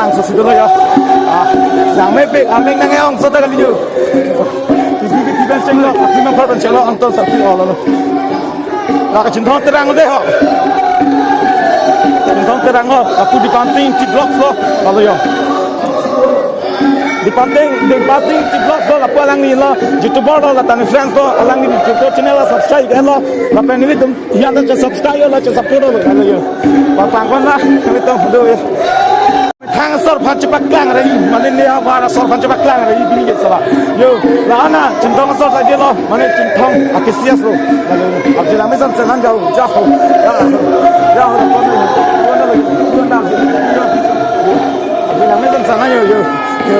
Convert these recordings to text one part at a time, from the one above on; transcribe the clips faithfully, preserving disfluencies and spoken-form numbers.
Ang so sitolo ya. Ah, yang mepik, ameng nang yang so ta kali yo. Ibu ibu ibu cenglo, aku memang korban cenglo, ang ton satu Allah lo. Lake Chinthong Terang dei ho. Chinthong Terang ho, lapu Dipansing T Vlogs lo, lalu yo. Dipansing, Dipansing T Vlogs lo, lapu alangli lo, YouTuber lo, la tani friends lo, alangli YouTube channel lo, subscribe lo, lapen nelitum yang ta subscribe lo, support lo, lalu yo. Bang bang kon la, kami tong do yo. Thang asor aphan chepaklang ri, mane ne abar asor aphan chepaklang ri, bini ke sala. Yo, la ana, Chinthong asor saje lo, mane Chinthong akesias lo. Lalu, arje lang mesan senan jauh, jauh. Ya, ya, ya, ya, ya, ya, ya, ya. Arje lang mesan senan yo, yo, yo, yo.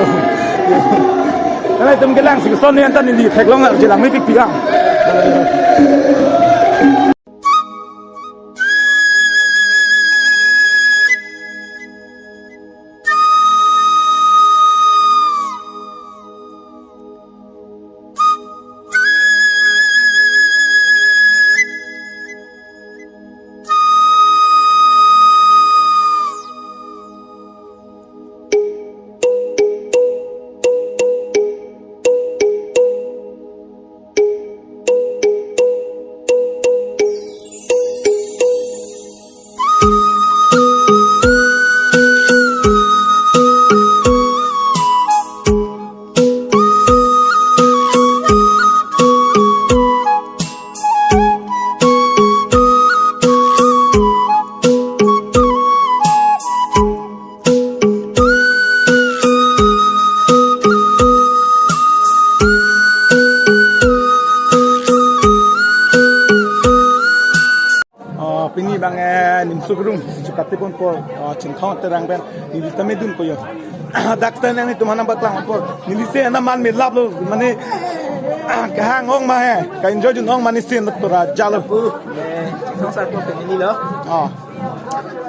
Nelitum kelang si son ni anta neli theklong arje lang mepik piang. Ah, pini bang, eh, nimso kedung, jukati pon por, ah, Chinthong Terang pen, neli ta medun ko yo. Dak stand nangtum aphan nangpaklang por, neli si ana man melap lo, mane, ah, kahang ong ma he, ka-enjoy dun ong ma ne si na tora jalo. Eh, Chinthong Sarpo family lo. Ah.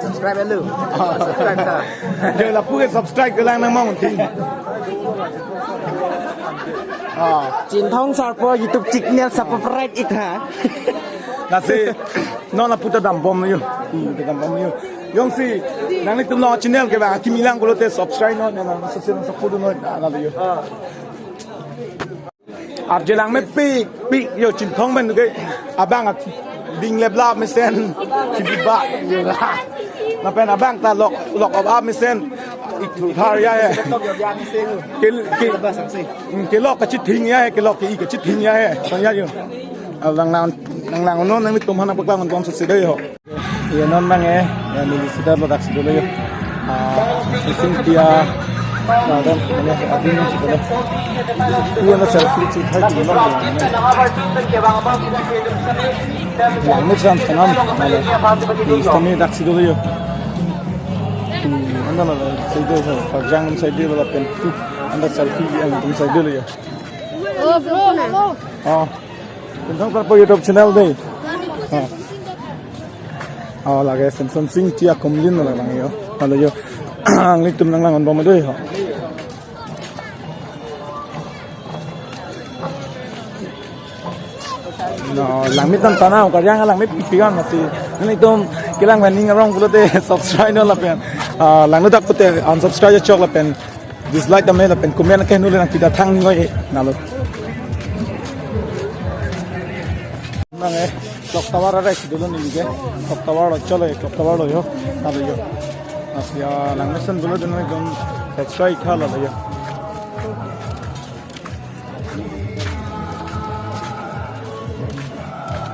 Subscribe lo. Ah. Subscribe ta. Yo lapu ke subscribe ke lang nang mang ting. Ah. Chinthong Sarpo YouTube channel subscribe ik tha. Lasi, non lapu ta dambom yo. Hmm, ta dambom yo. Jongsi, nanglitum lo channel ke bang, kimi lang pulote subscribe non, nang, nang, nang support non, na, na yo. Arje lang mepik, pik yo Chinthong pen ke abang at ding leplap mesen, si biba. Lapen abang ta lok, lok ap ap mesen, ik thar ya he. Ke, ke, mm, kelok kachithing ya he, kelok ke ik kachithing ya he. Sanya yo. Alang lang, lang lang non nangtum aphan nangpaklang bom sese dei ho. Yo non bang, eh, ya neli sida lo dak si dolo yo. Ah, Sing Tia. Nah, dan, ini, abin si dolo. Iya na selfie si thai di non. Yang ni san sanam. Neli sida ni dak si dolo yo. Hmm, anda na si dolo, pajang si dolo lapen. Anda selfie yang tum si dolo yo. Oh, bro, bro. Oh. Chinthong Sarpo YouTube channel dei. Ha. Oh, lake Samson Sing Tia Kumlin la lang yo. Lalu yo. Nanglitum nang lang bom dei ho. No, langmit tan tanau, karyang langmit pigan masi. Nanglitum kelang pen ning arong pulote subscribe non lapen. Ah, langno dak pulote unsubscribe chok lapen. Dislike tame lapen comment ke nuli nang kita thang noi nalo. Nang eh, clock tower arai si dolo neli ke. Clock tower lo cholo, clock tower lo yo. Nalo yo. Asia lang mesen dolo dun nang subscribe khala lo yo.